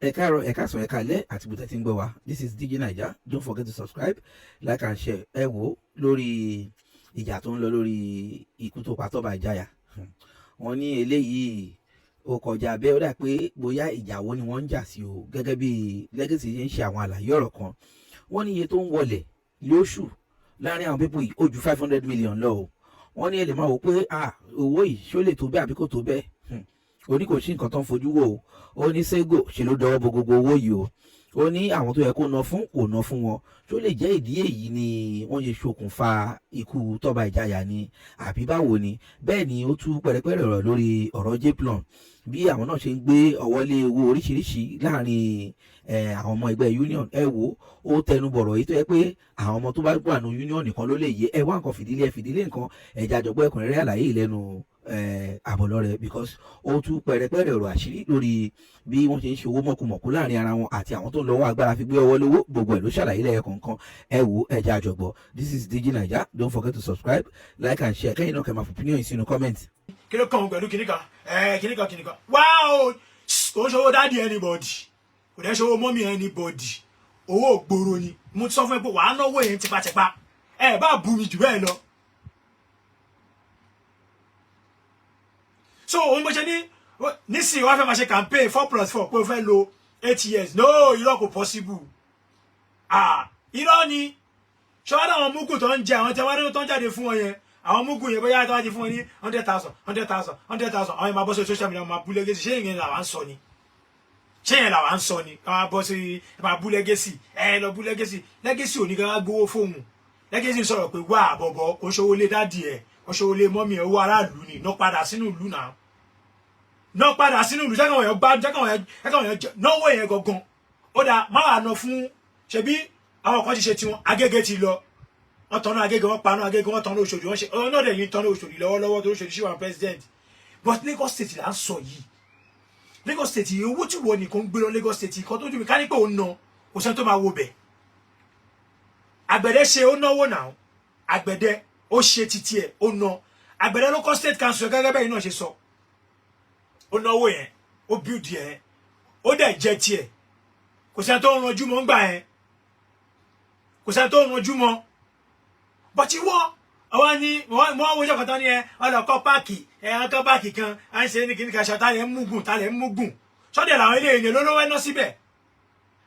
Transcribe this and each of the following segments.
Ẹ káàárọ̀, ẹ káàsán, ẹ káalẹ́ àti bó tẹ́ ti ń gbọ́ wa. This is DJ Naija. Don't forget to subscribe, like and share. Ẹ wò ó, lórí ìjà tó ń lọ lórí ikú tó pa Tọ́ba Ìjàyà, wọ́n ní eléyìí ó kọjá bẹ́ẹ̀. Ó dà pé bóyá ìjà wo ni wọ́n ń jà sí o. Gẹ́gẹ́ bí Legacy ṣe ń ṣe àwọn àlàyé ọ̀rọ̀ kan, wọ́n ní iye tó ń wọlẹ̀ lóṣù láàrin àwọn people yìí, ó ju 500 million lọ o. Wọ́n ní ẹ lè máa wò pé, ah, owó yìí, ṣó lè tó bẹ́ẹ̀ àbí kò tó bẹ́ẹ̀? Ó ní kò sí nǹkan tó ń fojú wò ó. Ó ní Sego ṣe ló dọwọ́ bo gbogbo owó yìí o. Ó ní àwọn tó yẹ kó ná fún kò ná fún wọn. Ṣó lè jẹ́ ìdí èyí ni wọ́n ṣe ṣokùnfà ikú Tọ́ba Ìjàyà ni, àbí báwo ni? Bẹ́ẹ̀ ni ó tú pẹ̀rẹ̀pẹ̀rẹ̀ ọ̀rọ̀ lórí ọ̀rọ̀ Jplon, bí àwọn náà ṣe ń gbé ọwọ́ lé owó oríṣiríṣi láàrin àwọn ọmọ ẹgbẹ́ union. Ẹ wo, ó tẹnu bọ̀rọ̀ yìí tó yẹ pé àwọn ọmọ tó bá wà ní union nìkan ló lè yé. Ẹ wá nǹkan fìdílé, ẹ fìdílé nǹkan ẹ̀já àjọgbọ́ ẹ̀kúnrẹ́rẹ́ àlàyé ìlẹ́nu àbọ̀lọ́rẹ̀, because ó tú pẹ̀rẹ̀pẹ̀rẹ̀ ọ̀rọ̀ àṣírí lórí bí wọ́n ṣe ń ṣe owó mọ̀kùmọ̀kù láàrin ara wọn àti àwọn tó ń lọ́wọ́ agbára fi gbé ọwọ́ lówó. Gbogbo ẹ̀ ló ṣàlàyé lẹ́yọ kọ̀ọ̀kan. Ẹ wo, ẹ̀já àjọgbọ́. This is DJ Naija. Don't forget to subscribe, like and share. Kẹ́yìn náà kẹ́ máa fi opinion yìí sínú comment. Kí ló kàn án pẹ̀lú kìnìkan ẹ, kìnìkan kìnìkan wá o? Kò ń ṣòwò daddy anybody, kò dẹ́ ṣòwò mummy anybody, owó ògbóró ni. Mo ti sọ fún ẹ pé wàá náwó yẹn tipátipá. Ẹ bá bú mi jù bẹ́ẹ̀ lọ. So òun bó ṣe ní nísìnyí, wàá fẹ́ máa ṣe campaign 4+4 pé o fẹ́ lo 8 years. No, irọ́, kò possible. Ah, irọ́ ni. Ṣọwọ́n àwọn mugu tó ń jẹ, àwọn tí wọ́n tó ń jáde fún wọn yẹn, àwọn mugu yẹn, bóyá tó wá ti fún wọn ní 100,000, 100,000, 100,000, àwọn yẹn máa bọ́ sí social media, máa bú Legacy. Ṣé ìyẹn làwa ń sọ ni? Ṣé ìyẹn làwa ń sọ ni? Ká máa bọ́ sí, ẹ máa bú Legacy, ẹ lọ bú Legacy. Legacy ò ní ká gbowó fóun. Legacy ń sọ̀rọ̀ pé wà àbọ̀bọ̀, kò ṣòwò lé daddy ẹ̀, kò ṣòwò lé mummy ẹ̀, owó aráàlú ni. Ná padà sínú ìlú náà, ná padà sínú ìlú. Jẹ́kàn wọ̀nyẹn gbá, jẹ́kàn wọ̀nyẹn náwó yẹn gangan. Ó dà, má wàá ná fún ṣebí àwọn kan ti ṣe tiwọn. Agége ti lọ, wọ́n tọ́nà Agége, wọ́n paná Agége, wọ́n tọ́nà Òṣòdì, wọ́n ṣe ọ̀nà náà dẹ̀ yìí, tọ́nà Òṣòdì lọ́wọ́lọ́wọ́ tó Òṣòdì ṣì wà president. But Lagos State là ń sọ yìí. Lagos State yìí, owó tí wọ́n nìkan ń gbé lọ Lagos State kan tó dùn mí, ká ní pé òun ná, kò sẹ́ni tó máa wo bẹ̀. Àgbẹ̀dẹ ṣe, ó náwó náà. Àgbẹ̀dẹ ó ṣe títí ẹ̀, ó ná. Àgbẹ̀dẹ ló kọ́ state council gẹ́gẹ́ bẹ́ẹ̀ náà ṣe sọ. Ó náwó yẹn, ó build yẹn, ó dẹ̀ jẹ́ tiẹ̀. Kò sẹ́ni tó ń ranjú mọ́ ń gbà yẹn, kò sẹ́ni tó ń ranjú mọ́. But ìwọ àwa ni wọ́n wọ́n wọ́n kọ́tà ní ẹ, wọ́n lọ kọ́ park ẹ, wọ́n kọ́ park kan, à ń ṣe ní kíní kan ṣe, tá lẹ̀ ń múgùn, tá lẹ̀ ń múgùn sọ́dẹ̀ làwọn eléyìí ní olówó ẹ̀ ná síbẹ̀.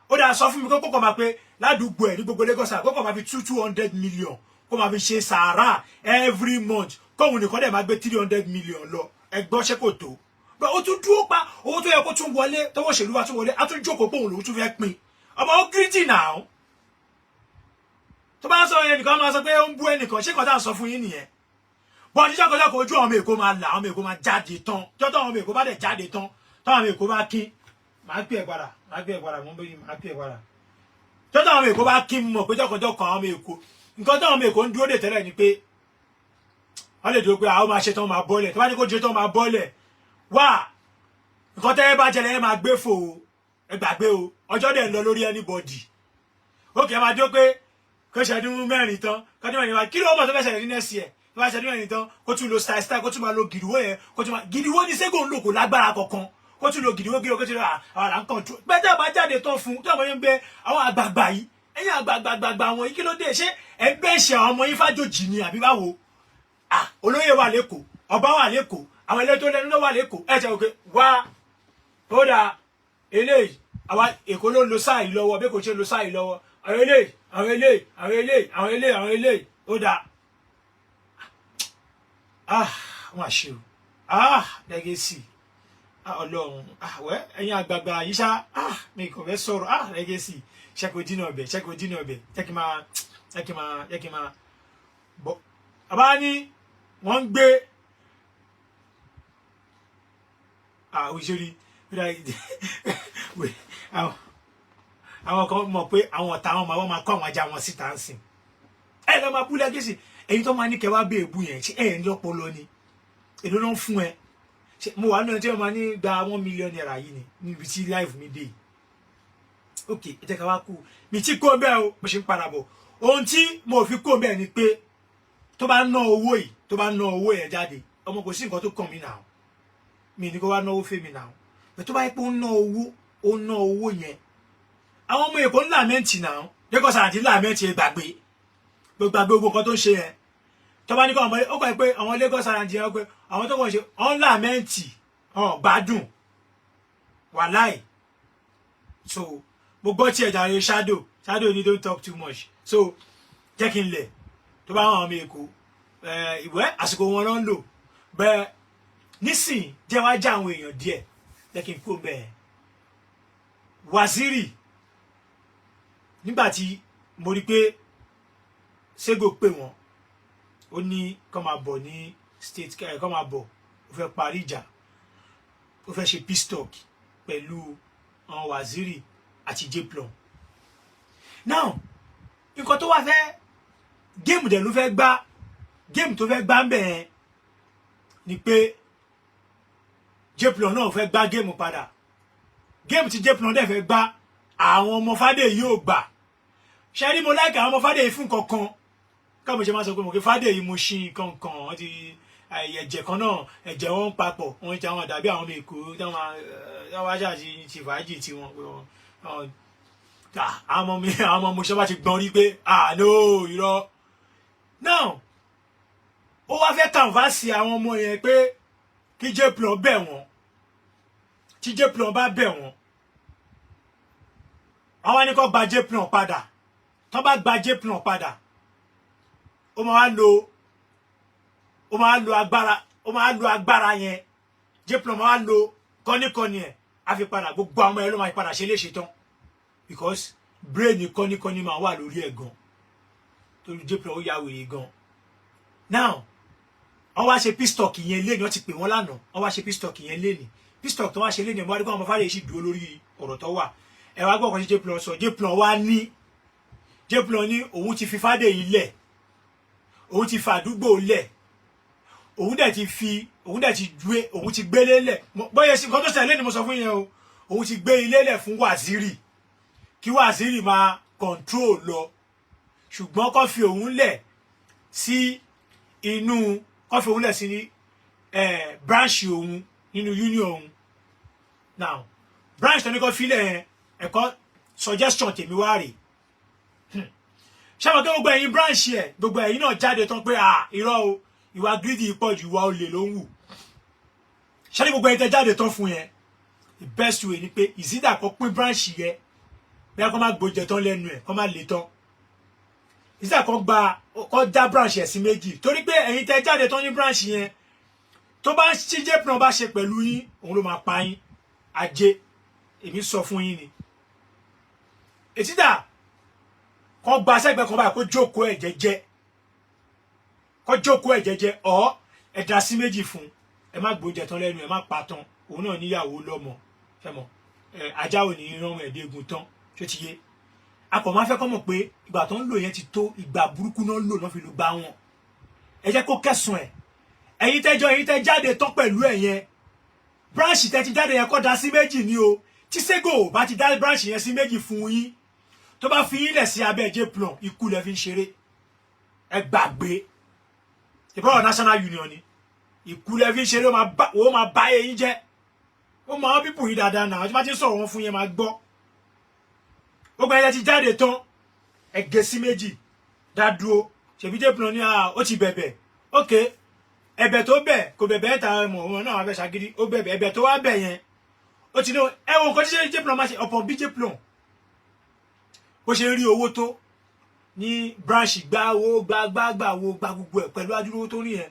Ó dáa, sọ fún mi kókó kọ́ máa pé ládùúgbò ẹ̀ ní gbogbo Lagos, kókó máa fi 200 million kó máa fi ṣe sàárà every month, kóhun nìkan dẹ̀ máa gbé 300 million lọ. Ẹ gbọ́, ṣé kò tó? Bẹ́ẹ̀ ó tún dúró pa owó tó yẹ kó tún wọlé, tọwọ́ òṣèlú wa tún wọlé, á tún jókòó pé òun lòún tún fẹ́ pín. Ọmọ ó gírídì náà. Tó bá ń sọ yẹn, nìkan máa sọ pé ó ń bú ẹnìkan. Ṣé kọ́tà ń sọ fún yín nìyẹn? Bọ́n ní jọ́kọ́jọ́kọ́ ojú àwọn ọmọ Èkó máa là, àwọn ọmọ Èkó máa jáde tán. Jọ́tọ̀ àwọn ọmọ Èkó bá dẹ̀ jáde tán, táwọn ọmọ Èkó bá kín, máa pè é padà, máa pè é padà, mo ń bẹ́ẹ̀, máa pè é padà. Jọ́tọ̀ àwọn ọmọ Èkó bá kín, mọ̀ pé jọ́kọ́jọ́kọ́ àwọn ọmọ Èkó, nǹkan táwọn ọmọ Èkó ń dúró dè tẹ́lẹ̀ ni pé wọ́n lè dúró pé àwọn máa ṣe tán, máa bọ́lẹ̀. Tó bá ní kó jẹ tán, máa bọ́lẹ̀ wá. Nǹkan tẹ́ ẹ bá jẹlẹ̀, ẹ máa gbé fò o. Ẹ gbàgbé o, ọjọ́ dẹ̀ ń lọ lórí anybody. Ó kì í máa dúró pé kó ṣẹdún 4 tán, kọ́dún 4 wá. Kí ló mọ̀ tó fẹ́ ṣẹlẹ̀ ní next year? Tó bá ṣẹdún 4 tán, kó tún lo style style, kó tún máa lo gìdìwó yẹn, kó tún máa gìdìwó ní Sego ń lò, kò lágbára kankan. Kó tún lo gìdìwó gìdìwó, kó tún lo àwọn àlà ń control. Bẹ́ẹ̀ bá jáde tán fún tó àwọn yẹn ń bẹ, àwọn àgbààgbà yìí, ẹ̀yin àgbààgbàgbà àwọn yìí, kí ló dé? Ṣé ẹ bẹ́ẹ̀ ṣe àwọn ọmọ yín fájòjì ni àbí báwo? Ah, olóyè wà lẹ́kọ̀ọ́, ọba wà lẹ́kọ̀ọ́, àwọn elétò lẹ́nu ló wà lẹ́kọ̀ọ́. Ẹ jẹ́ òkè wá. Ó dà, eléyìí, àwa Èkó ló ń lo sáà yìí lọ́wọ́, bí kò ṣe lo sáà yìí lọ́wọ́, àwọn eléyìí, àwọn eléyìí, àwọn eléyìí, àwọn eléyìí, àwọn eléyìí, ó dà. Ah, wọn àṣẹ o. Ah, Legacy, ah, Ọlọ́run. Ah, wẹ́ ẹ̀yin àgbààgbà yìí ṣá. Ah, mi kò fẹ́ sọ̀rọ̀. Ah, Legacy, ṣẹ́kọ̀ dínà ọbẹ̀, ṣẹ́kọ̀ dínà ọbẹ̀. Jẹ́ kí n máa, jẹ́ kí n máa, jẹ́ kí n máa bọ̀. Àbá ní wọ́n ń gbé òṣèré. Àwọn kan mọ̀ pé àwọn ọ̀tá wọn máa, wọ́n máa kó àwọn ajá wọn síta ń sìn. Ẹ lọ́ máa bú Legacy. Èyí tó máa ní kẹwàá bí èbú yẹn, ṣé ẹ̀ ń lọ́pọlọ ni? Èló ló ń fún ẹ? Ṣé mo wà nínú tí wọ́n máa ní gba ₦1 million yìí ni níbi tí life mi dé yìí? Ok, ẹ jẹ́ ká wá kú mi tí kó bẹ́ẹ̀ o. Mo ṣe ń padà bọ̀. Ohun tí mo fi kó bẹ́ẹ̀ ni pé tó bá ná owó yìí, tó bá ná owó yẹn jáde, ọmọ, kò sí nǹkan tó kàn mí náà. Mi ní kó wá náwó fèmí náà bẹ́ẹ̀. Tó bá yẹ pé ó ń ná owó Ó ná owó yẹn. Àwọn ọmọ Èkó ń lament náà. Lagos Island lament. Gbàgbé gbogbo gbogbo nǹkan tó ń ṣe yẹn. Tó bá ní kọ́ ọmọ ó kọ́ ẹ pé àwọn Lagos Island yẹn pé àwọn tó kàn ṣe ọ̀n lament, ọ̀n gbádùn wàláì. So mo gbọ́ tí ẹ̀jà rẹ̀. Shadow, Shadow ni, don't talk too much. So jẹ́ kí n lẹ̀ tó bá wọn ọmọ Èkó ìwẹ́ àsìkò wọn ló ń lò bẹ́ẹ̀ nísìn. Jẹ́ wá já àwọn èèyàn díẹ̀, jẹ́ kí n kó bẹ́ẹ̀. Waziri, nígbà tí mo rí pé Sego pè wọ́n, ó ní kó máa bọ̀ ní state, kó máa bọ̀, ó fẹ́ parí ìjà, ó fẹ́ ṣe peace talk pẹ̀lú àwọn Waziri àti Jplon. Now, nǹkan tó wá fẹ́, game dẹ̀ ló fẹ́ gbá. Game tó fẹ́ gbá ń bẹ̀ yẹn ni pé Jplon náà fẹ́ gbá game padà. Game tí Jplon dẹ̀ fẹ́ gbá, àwọn ọmọ Fádèyí yóò gbà. Ṣe rí, mo like àwọn ọmọ Fádèyí fún kankan. Káwọn ṣe máa sọ pé mo kí Fádèyí, mo ṣí kankan, wọ́n ti ẹ̀jẹ̀ kan náà, ẹ̀jẹ̀ wọn ń papọ̀. Wọ́n ti àwọn dàbí àwọn ọmọ Èkó táwọn aṣáàṣì ti fàájì tiwọn. Àwọn ọmọ mi, àwọn ọmọ mo ṣe bá ti gbọ́n rí pé, ah no, irọ́. Now, ó wá fẹ́ canvass àwọn ọmọ yẹn pé kí Jplon bẹ̀ wọ́n. Tí Jplon bá bẹ̀ wọ́n, àwọn ní kó gba Jplon padà. Tó bá gba Jplon padà, ó máa lo agbára, ó máa lo agbára yẹn. Jplon máa lo kọ́níkọ́ní ẹ̀, á fi padà. Gbogbo àwọn ọmọ yẹn ló máa padà ṣe léṣe tán, because brain kọ́níkọ́ní máa wà lórí ẹ̀ gan, torí Jplon ó ya wèrè gan. Now, wọ́n wá ṣe peace talk yẹn léni. Wọ́n ti pè wọ́n lánàá, wọ́n wá ṣe peace talk yẹn léni. Peace talk tó wá ṣe léni, ẹ̀ wọ́n wá rí kó àwọn ọmọ Fádèyí sì dúró lórí ọ̀rọ̀ tó wà. Ẹ wá gbọ́ ọ̀kan tí Jplon sọ. Jplon wá ní, Jplon ní òun ti fi Fádèyí lẹ̀, òun ti fa àdúgbò lẹ̀, òun dẹ̀ ti fi, òun dẹ̀ ti gbé, òun ti gbélé lẹ̀. Bóyá sí nǹkan tó ṣẹlẹ̀ ni mo sọ fún yẹn o. Òun ti gbé ilé lẹ̀ fún Waziri, kí Waziri máa control lọ, ṣùgbọ́n kó fi òun lẹ̀ sí inú, kó fi òun lẹ̀ sí branch òun nínú union òun. Now, branch tó ní kó filẹ̀ yẹn, ẹ̀kọ́ suggestion tèmi wá rèé. Ṣé àwọn kí gbogbo ẹ̀yin branch ẹ̀, gbogbo ẹ̀yin náà jáde tán pé, ah, irọ́ o, ìwà greedy pọ̀ ju, ìwà olè ló ń wù. Ṣé ní gbogbo ẹ̀yin tẹ́ jáde tán fún yẹn, the best way ni pé ìsídà kó pín branch yẹn, bẹ́ẹ̀ kó má gbóúnjẹ tán lẹ́nu ẹ̀, kó má lè tán. Ìsídà kó gba, kó dá branch ẹ̀ sí méjì, torí pé ẹ̀yin tẹ́ jáde tán ní branch yẹn, tó bá ń ṣí Jplon bá ṣe pẹ̀lú yín, òun ló máa pa yín. Ajé, èmi sọ fún yín ni. Ìsídà kó gba sẹ́gbẹ̀ẹ́ kan báyìí, kó jókòó ẹ̀ jẹ́jẹ́, kó jókòó ẹ̀ jẹ́jẹ́, ọ̀ ẹ̀ dá sí méjì fún. Ẹ má gbóúnjẹ tán lẹ́nu ẹ, má pa tán. Òun náà níyàwó lọ́mọ fẹ́mọ̀ ẹ. Ajá ò ní rán ẹ̀ẹ́dẹ́gun tán. Ṣó ti yé? A kò máa fẹ́ kọ́ mọ̀ pé ìgbà tó ń lò yẹn ti tó. Ìgbà burúkú náà lò náà fi lò gbá wọn. Ẹ jẹ́ kó kẹsùn ẹ̀. Ẹ̀yin tẹ́jọ́, ẹ̀yin tẹ́ jáde tán pẹ̀lú ẹ̀ yẹn, branch tẹ́ ti jáde yẹn, kọ́ da sí méjì ni o. Tí Sego bá ti dá branch yẹn sí méjì fún yín, tó bá fi yín lẹ̀ sí abẹ́ Jplon, ikú lẹ fi ń ṣeré. Ẹ gbàgbé ìbọ̀wọ̀ national union ni, ikú lẹ fi ń ṣeré. Ó máa bá eyín jẹ́. Ó máa people yìí dáadáa náà. Tí wọ́n ti ń sọ̀rọ̀ wọn fún yẹn, máa gbọ́. Gbogbo ẹ̀yẹ ti jáde tán, ẹ gé sí méjì, dá dúró. Ṣèbí Jplon ní ó ti bẹ̀bẹ̀. Ok, ẹ̀bẹ̀ tó bẹ̀, kò bẹ̀bẹ̀ ẹ̀ta mọ̀ wọn náà wà fẹ́ ṣàgídí. Ó bẹ̀bẹ̀, ẹ̀bẹ̀ tó wá bẹ̀ yẹn, ó ti ní ẹ wo nǹkan tí Jplon máa ṣe. Ọ̀pọ̀ bí Jplon bó ṣe ń rí owó tó ní branch, gbá owó, gbá gbá gbà owó, gba gbogbo ẹ̀ pẹ̀lú adúrú owó tó ní yẹn.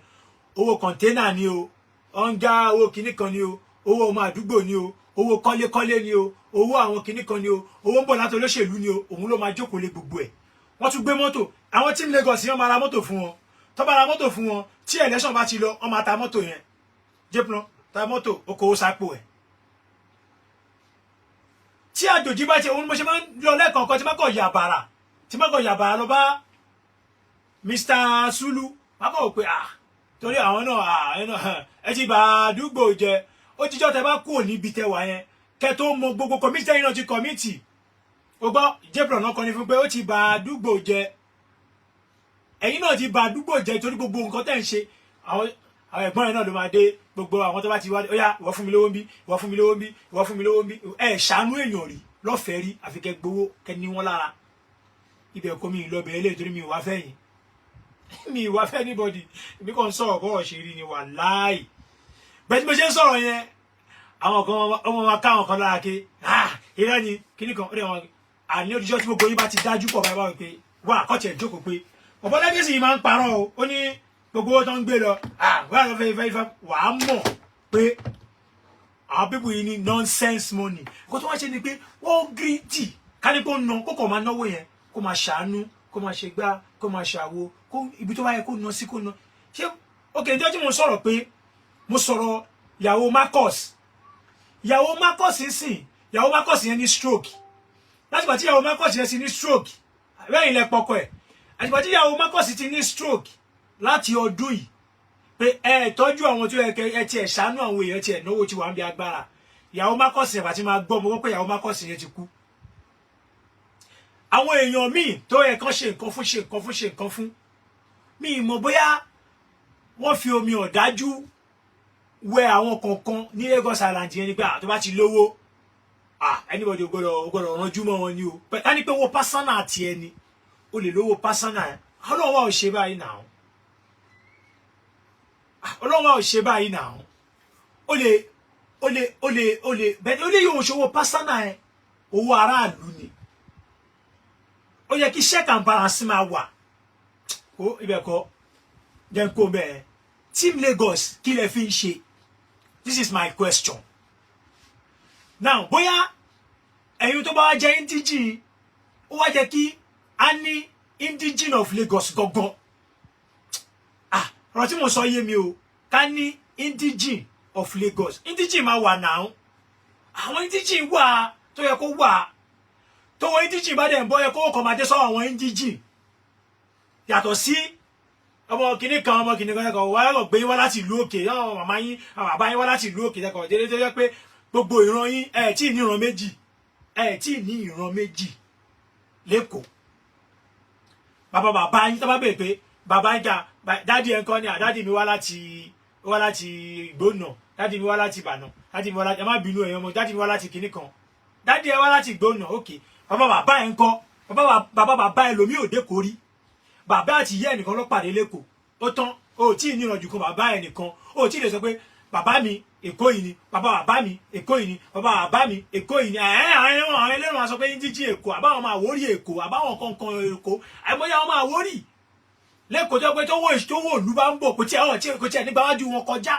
Owó container ni o, ọ̀ǹgá owó kinní kan ni o, owó ọmọ àdúgbò ni o, owó kọ́lékọ́lé ni o, owó àwọn kinní kan ni o, owó ń bọ̀ láti olóṣèlú ni o. Òun ló máa jókòó lé gbogbo ẹ̀. Wọ́n tún gbé mọ́tò. Àwọn team Lagos yẹn máa ra mọ́tò fún wọn. Tó bá ra mọ́tò fún wọn, tí election bá ti lọ, wọ́n máa ta mọ́tò yẹn. Jplon ta mọ́tò, okòwò sápò ẹ̀. Tí àjòjì bá ṣe òun, mo ṣe máa ń lọ lẹ́ẹ̀kọ̀ọ̀kan, tí má kọ̀ yà bàrà, tí má kọ̀ yà bàrà lọ bá Mr. Sulu, má kọ̀ wò pé, ah, torí àwọn náà, ah, ẹ ti bà àdúgbò jẹ. Ó jíjọ́ tẹ bá kúrò níbi tẹ wà yẹn, kẹ tó mọ gbogbo committee yìí náà ti committee. O gbọ́, Jplon náà kọ́ni fún pé ó ti bà àdúgbò jẹ. Ẹ̀yin náà ti bà àdúgbò jẹ, torí gbogbo nǹkan tẹ̀ ń ṣe, àwọn ẹ̀gbọ́n yẹn náà ló máa dé. Gbogbo àwọn tó bá ti wá, ó yá, ìwọ fún mi lówó ń bí, ìwọ fún mi lówó ń bí, ìwọ fún mi lówó ń bí. Ẹ ṣàánú èèyàn rí lọ́fẹ̀ẹ́ rí, àfi kẹ́ gbowó, kẹ́ ní wọ́n lára. Ibẹ̀ kọ́ mi ìlọbẹ̀ eléyìí torí mi ò wá fẹ́ yín, mi ì wá fẹ́ anybody. Èmi kàn ń sọ̀rọ̀ bọ́ọ̀ ṣe rí ni, wàláì. Bẹ́ẹ̀ tí mo ṣe ń sọ̀rọ̀ yẹn, àwọn kan ọmọ wa ká àwọn kan lára ké, ah, irọ́ ni kíní kan ó dẹ̀ wọn. Àní òdìjọ́ tí gbogbo yín bá ti dájú pọ̀ báyìí, báwo pé wà kọ́ọ̀tì ẹ̀ jókòó pé ọ̀bọ lẹ́gẹ̀sì yìí máa ń parọ́ o. Ó ní gbogbo owó tó ń gbé lọ, ah, wà á fẹ́ fẹ́ fẹ́, wà á mọ̀ pé àwọn people yìí ní nonsense money. Kó tó wá ṣe ni pé wọ́n greedy. Ká ní kó ná, kó kàn máa náwó yẹn, kó máa ṣàánú, kó máa ṣe gbá, kó máa ṣàwo, kó ibi tó bá yẹ kó ná sí, kó ná. Ṣé ok, ìjọ tí mo sọ̀rọ̀ pé mo sọ̀rọ̀ ìyàwó Marcus, ìyàwó Marcus ń sìn, ìyàwó Marcus yẹn ní stroke. Látìgbà tí ìyàwó Marcus yẹn ti ní stroke, bẹ́ẹ̀ ilẹ̀ pọkọ ẹ̀, àtìgbà tí ìyàwó Marcus ti ní stroke láti ọdún yìí, pé ẹ tọ́jú àwọn tó yẹ kẹ ẹ tiẹ̀ ṣàánú àwọn èèyàn, tiẹ̀ náwó tí wà ń bí agbára. Ìyàwó Marcus yẹn, bàtí máa gbọ́, mo gbọ́ pé ìyàwó Marcus yẹn ti kú. Àwọn èèyàn míì tó yẹ kán ṣe nǹkan fún, ṣe nǹkan fún, ṣe nǹkan fún, mi ì mọ̀ bóyá wọ́n fi omi ọ̀dájú wẹ àwọn kọ̀ọ̀kan ní Lagos Island yẹn ni pé tó bá ti lówó, ah, anybody ò gbọ́dọ̀ ránjú mọ́ wọn ni o. Ká ní pé owó personal tiẹ̀ ni, o lè lówó personal ẹ̀. Ọlọ́run wa ò ṣe báyìí náà, Ọlọ́run wa ò ṣe báyìí náà. O lè bẹ́ẹ̀, ó lè yóò ṣòwò personal ẹ̀, owó aráàlú ni. Ó yẹ kí check and balance máa wà. Ó ibẹ̀ kọ́ jẹ́ kó bẹ́ẹ̀. Team Lagos, kí lẹ fi ń ṣe? This is my question now. Bóyá ẹ̀yin tó bá wá jẹ́ indigene, ó wá jẹ́ kí a ní indigene of Lagos gangan. Ah, ọ̀rọ̀ tí mo sọ yé mi o. Ká ní indigene of Lagos, indigene máa wà náà. Àwọn indigene wà tó yẹ kó wà, tó wọ indigene bá dẹ̀ ń bọ́, yẹ kó kàn máa dé sọ́wọ́ àwọn indigene, yàtọ̀ sí ọmọ kìnnì kan, ọmọ kìnnì kan ẹ̀kọ́ wá lọ gbé yín wá láti ìlú òkè, àwọn màmá yín, àwọn bàbá yín wá láti ìlú òkè, ẹ̀kọ́ dédé tó yẹ pé gbogbo ìran yín, ẹ̀ tí ì ní ìran méjì, ẹ̀ tí ì ní ìran méjì lẹ́kọ̀ọ́. Bàbá bàbá yín, tó bá bèèrè pé bàbá yín jà, daddy ẹ̀ ń kọ́ ni à, daddy mi wá láti Ìgbónà, daddy mi wá láti Ìbàdàn, daddy mi wá láti, ẹ má bínú ẹ̀yàn ọmọ, daddy mi wá láti kinní kan, daddy ẹ wá láti Ìgbónà, òkè. Bàbá bàbá ẹ̀ ń kọ́? Bàbá bàbá bàbá ẹ̀ lòmí òde kò rí. Bàbá àti ìyá ẹnìkan ló pàdé lẹ́kọ̀ọ́, ó tán. O tí ì níranjú kan bàbá ẹnìkan, o tí ì lè sọ pé bàbá mi Èkó yìí ni, bàbá bàbá mi Èkó yìí ni, bàbá bàbá mi Èkó yìí ni. Ẹ̀ àwọn ẹlẹ́rùn máa sọ pé jíjí Èkó, àbáwọn máa wórí Èkó, àbáwọn kankan Èkó, àìmọye àwọn máa wórí lẹ́kọ̀ọ́ tó pé tó wò ìlú bá ń bọ̀, kò tí ẹ̀ kò tí ẹ̀ nígbà wájú wọn kọjá,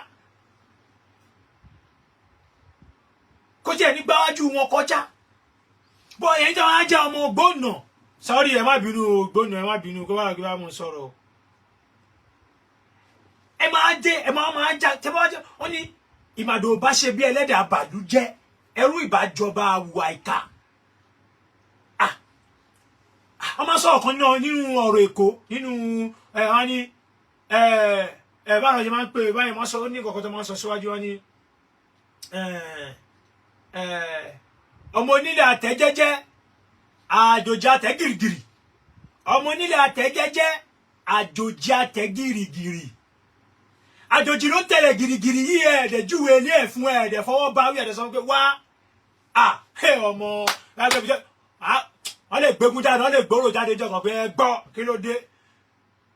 kò tí ẹ̀ nígbà wájú wọn kọjá. Bọ́ ẹ̀yin tí wọ́n á jẹ́ ọmọ gbóná, sọ́ọ́rì, ẹ má bínú o, gbóná, ẹ má bínú kó bá gbé bá mo sọ̀rọ̀ o. Ẹ máa dé, ẹ máa máa já tẹ bá jẹ. Wọn ní ìmàdò bá ṣe bí ẹlẹ́dẹ̀ àbàlú jẹ́ ẹrú ìbájọba àwùwà ìka. Ah, wọ́n máa sọ̀rọ̀ kan náà nínú ọ̀rọ̀ Èkó nínú ẹ, wọ́n ní ẹ ẹ báwọn ṣe máa ń pè báyìí, wọ́n sọ ó ní kọ̀ọ̀kan tó máa ń sọ síwájú. Wọ́n ní ẹ ẹ ọmọ onílé àtẹ́jẹ́jẹ́, àjòjì àtẹ́ gìrìgìrì. Ọmọ onílé àtẹ́jẹ́jẹ́, àjòjì àtẹ́ gìrìgìrì. Àjòjì ló ń tẹ̀lé gìrìgìrì yìí. Ẹ̀ẹ́dẹ̀ júwe ilé ẹ̀ fún ẹ̀ẹ́dẹ̀ fọwọ́ bá wí, ẹ̀ẹ́dẹ̀ sọ pé wá à ẹ ọmọ wọ́n lè gbógun jáde, wọ́n lè gbòòrò jáde jọkàn pé ẹ gbọ́ kí ló dé.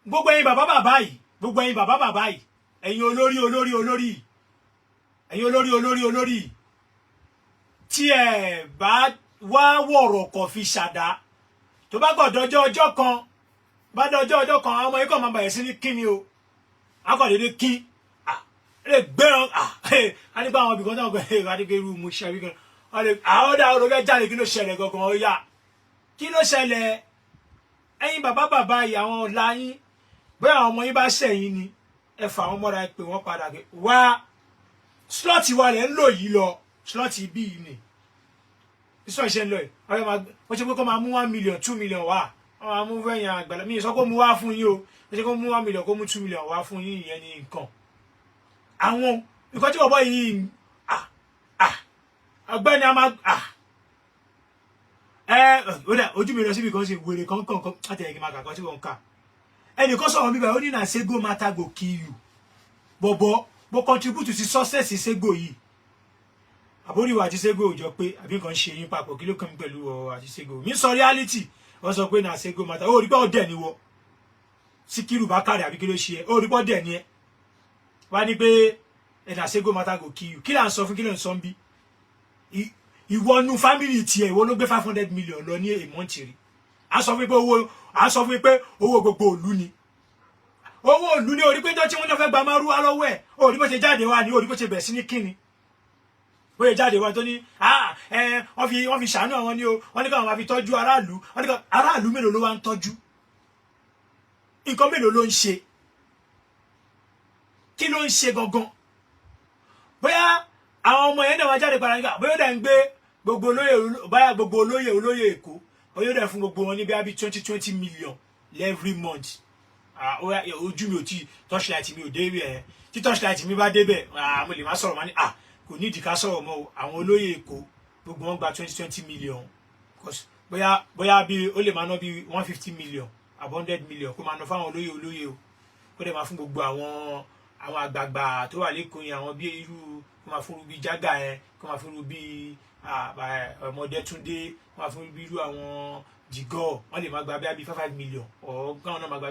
Gbogbo ẹ̀yin bàbá bàbá yìí, gbogbo ẹ̀yin bàbá bàbá yìí, ẹ̀yin olórí olórí olórí yìí, ẹ̀yin olórí olórí olórí yìí, tí ẹ bá wá wọ̀rọ̀ kọ̀ fi ṣàdá, tó bá gbọ́ dọjọ́ ọjọ́ kan, bá dọjọ́ ọjọ́ kan, àwọn ọmọ yìí kàn máa bẹ̀rẹ̀ sí ní kíni o, akọ̀dédé kí lè gbẹ́ràn á nípa àwọn ibìkan náà gbé adégbé irú mu ṣe àbíkan àwọn ọ̀dà ọ̀rọ̀ fẹ́ jáde. Kí ló ṣẹlẹ̀ gangan? Ó yá, kí ló ṣẹlẹ̀? Ẹ̀yin bàbá bàbá yìí, àwọn ọ̀la yín, bóyá àwọn ọmọ yín bá ṣẹ̀yìn ni, ẹ fà wọ́n mọ́ra, ẹ pè wọ́n padà pé wá, slot wa lẹ̀ ń lò yìí lọ, slot bí yìí ni sísọ ìṣe ń lọ yìí. Wọ́n máa wọ́n ṣe pé kó máa mú 1 million, 2 million wá, wọ́n máa mú fẹ́yìn àgbàlá mi sọ kó mú wá fún yín o. Wọ́n ṣe kó mú 1 million, kó mú 2 million wá fún yín. Ìyẹn ní nǹkan àwọn nǹkan tí bọ̀bọ̀ yìí, ah ah, ọgbẹ́ni a máa, ah, ẹ ó dà ojú mi lọ síbi kan ṣe wèrè kankan kan láti ẹ̀yìn máa kà kan tí wọ́n ń kà. Ẹnìkan sọ̀rọ̀ bíbá, ó ní na say go matter go kill you. Bọ̀bọ̀ Mo contribute sí success Sego yìí. Àbóríwá àti Sego ò jọ pé àbí nǹkan ṣe yín papọ̀? Kí ló kàn mí pẹ̀lú ọ àti Sego? Mi sọ reality. Wọ́n sọ pé na Sego matter. Ó rí pé ọ̀dẹ̀ ni wọ́, Síkírù Bákàrẹ̀, àbí kí ló ṣe ẹ́? Ó rí pé ọ̀dẹ̀ ni ẹ́. Wá ní pé ẹ̀ na Sego matter go kill you. Kí là ń sọ fún? Kí ló ń sọ ń bí? Ìwọ nu family tiẹ̀, ìwọ ló gbé 500 million lọ ní èmọ́ǹtì rí. A sọ fún mi pé owó gbogbo ìlú ni, owó ìlú ní. Orí pé tó tí wọ́n lọ fẹ́ gba márúwá lọ́wọ́ ẹ̀, orí bó ṣe jáde wá ní, orí bó ṣe bẹ̀ sí ní kíni, bó ṣe jáde wá tó ní wọ́n fi ṣàánú àwọn ní o. Wọ́n ní káwọn máa fi tọ́jú aráàlú. Wọ́n ní káwọn aráàlú mélòó ló wá ń tọ́jú? Nǹkan mélòó ló ń ṣe? Kí ló ń ṣe gangan? Bóyá àwọn ọmọ yẹn náà wá jáde padà nígbà, bóyá ó dẹ̀ ń gbé gbogbo olóyè, bóyá gbogbo olóyè Èkó, bóyá ó dẹ̀ fún gbogbo wọn ní bí 20-20 million every month. Ojú mi ò tí, torchlight mi ò débẹ̀ ẹ̀. Tí torchlight mi bá débẹ̀, mo lè má sọ̀rọ̀. Má ní kò ní ìdí ká sọ̀rọ̀ mọ́ o. Àwọn olóyè Èkó, gbogbo wọn gba 20-20 million. Bóyá bí ó lè máa ná bí 150 million àbí 100 million, kó máa ná fáwọn olóyè o. Kó dẹ̀ máa fún gbogbo àwọn àgbààgbà tó wà lẹ́kọ̀ọ́ yẹn, àwọn bí irú, kó máa fún irú bí Jágà yẹn, kó máa fún irú bí Ọmọdétúndé, kó máa fún irú bí irú àwọn jìgọ́. Wọ́n lè máa gba bí 5-5 million ọ̀, káwọn náà máa gba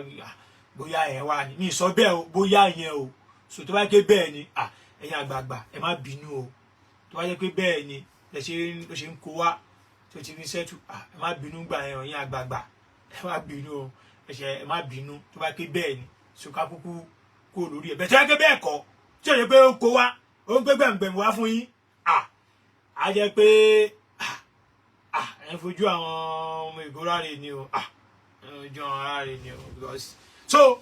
bóyá ẹ̀ wà ní mi sọ bẹ́ẹ̀ o, bóyá yẹn o. So tó bá yẹ pé bẹ́ẹ̀ ni, ẹ̀yin àgbààgbà, ẹ má bínú o. Tó bá yẹ pé bẹ́ẹ̀ ni lẹ ṣe ló ṣe ń kó wá tó ti fi ṣẹ́tù, ẹ má bínú gbà yẹn. Ẹ̀yin àgbààgbà, ẹ má bínú o. Ẹ ṣe, ẹ má bínú. Tó bá yẹ pé bẹ́ẹ̀ ni, so ká kúkú kó lórí ẹ̀ bẹ́ẹ̀. Tó yẹ pé bẹ́ẹ̀ kọ́, tí ò yẹ pé ó kó wá, ó ń gbé gbẹ̀ngbẹ̀ng wá fún yín, á jẹ́ pé ẹ ń fojú àwọn ọmọ Èkó ráre ni o. Ẹ ń fojú àwọn ráre ni o. Because so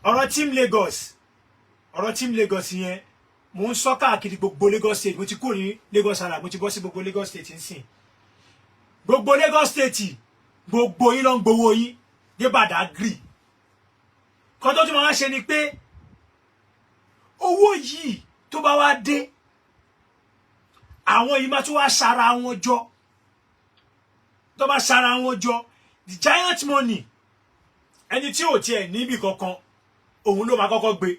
ọ̀rọ̀ Team Lagos yẹn, mo ń sọ káàkiri gbogbo Lagos State. Mo ti kúrò ní Lagos Island, mo ti bọ́ sí gbogbo Lagos State nsìn. Gbogbo Lagos State, gbogbo yín ló ń gbowó yín dé Badagry. Kan tó tún máa ṣe ni pé owó yìí tó bá wá dé, àwọn yìí máa tún wá ṣara wọn jọ. Tó bá ṣara wọn jọ, the giant money, ẹni tí ò tiẹ̀ níbì kankan, òun ló máa kọ́kọ́ gbé.